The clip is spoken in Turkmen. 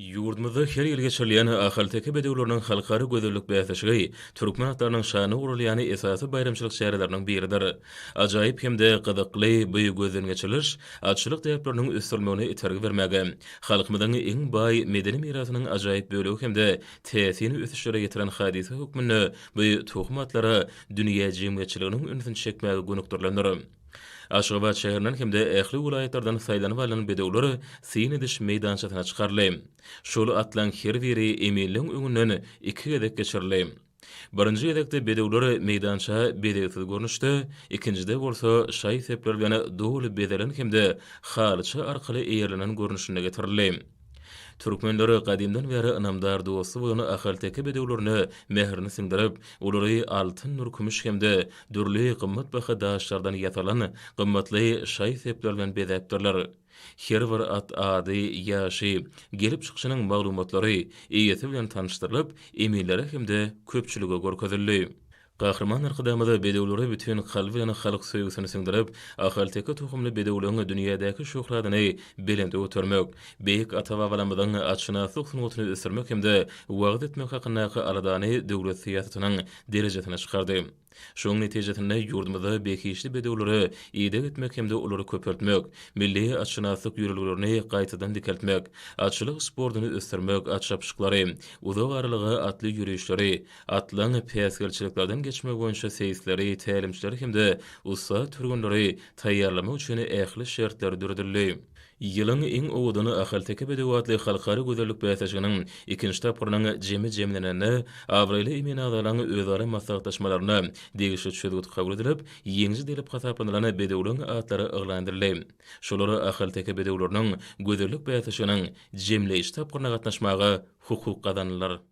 Ýurdumyzda her ýyl geçirilýän ahalteke bedewleriniň halkara gözellik bäsleşigi türkmen atlarynyň şanyna guralýan esasy baýramçylyk çäreleriniň biridir. Ajaýyp hem-de gyzykly bu gözden geçiriliş atçylyk däpleriniň ösdürilmegine itergi bermäge, halkymyzyň iň baý medeni mirasynyň ajaýyp bölegi hem-de täsin ösüşlere getiren hadysa hökmünde bu tohum atlara dünýä jemgyýetçiliginiň ünsüni çekmäge gönükdirilendir. Aşgabat şäherinden hem-de ähli welaýatlardan saýlanyp alnan bedewler syn ediş meýdançasyna çykaryldy. Şol atlaryň her biri eminligiň öňünden iki gezek geçirildi. Birinji gezekde bedewler meýdança bezegsiz görnüşde, ikinjide bolsa şaý-sepler bilen doly bezelen hem-de halyça arkaly eýerlenen görnüşinde getirildi. Türkmenler gadymdan bäri ynamdar dosty bolan ahalteke bedewlerine mähirini siňdirip, olary altyndyr kümüş hem-de dürli gymmatbaha daşlardan ýasalan gymmatly şaý-sepler bilen bezäpdirler. Her bir at ady, ýaşy, gelip çykyşynyň maglumatlary eýesi bilen tanyşdyrylyp, eminlere hem-de köpçülige görkezildi. Gahryman Arkadagymyz bedewlere bütin kalby bilen halk söýgüsini siňdirip, ahalteke tohumly bedewleň dünýädäki şöhratyny belende götermek, beýik ata-babalarymyzyň atşynaslyk sungatyny ösdürmek hem-de wagyz etmek hakyndaky aladany döwlet syýasatynyň derejesine çykardy. Şonuň netijesinde ýurdumyzda behişdi bedewlere ideg etmek hem-de olary köpeltmek, milli atşynaslyk ýörelgelerini gaýtadan dikeltmek, atçylyk sportuny ösdürmek, at çapyşyklary, uzak aralyga atly ýörişleri, Atlaryň päsgelçiliklerden geçmegi boýunça seýisleri, tälimçileri hem-de ussat türgenleri taýýarlamak üçin ähli şertler döredildi. Ýylyň iň owadan ahalteke bedewi atly halkara gözellik bäsleşiginiň ikinji tapgyrynyň jemi jemlenende, abraýly emin agzalaryň özara maslahatlaşmalarynda degişli çözgüt kabul edilip, ýeňiji diýlip hasaplanylan bedewleň atlary yglan edildi. Şolar ahalteke bedewleriniň gözellik bäsleşiginiň jemleýji tapgyryna gatnaşmaga hukuk gazandylar.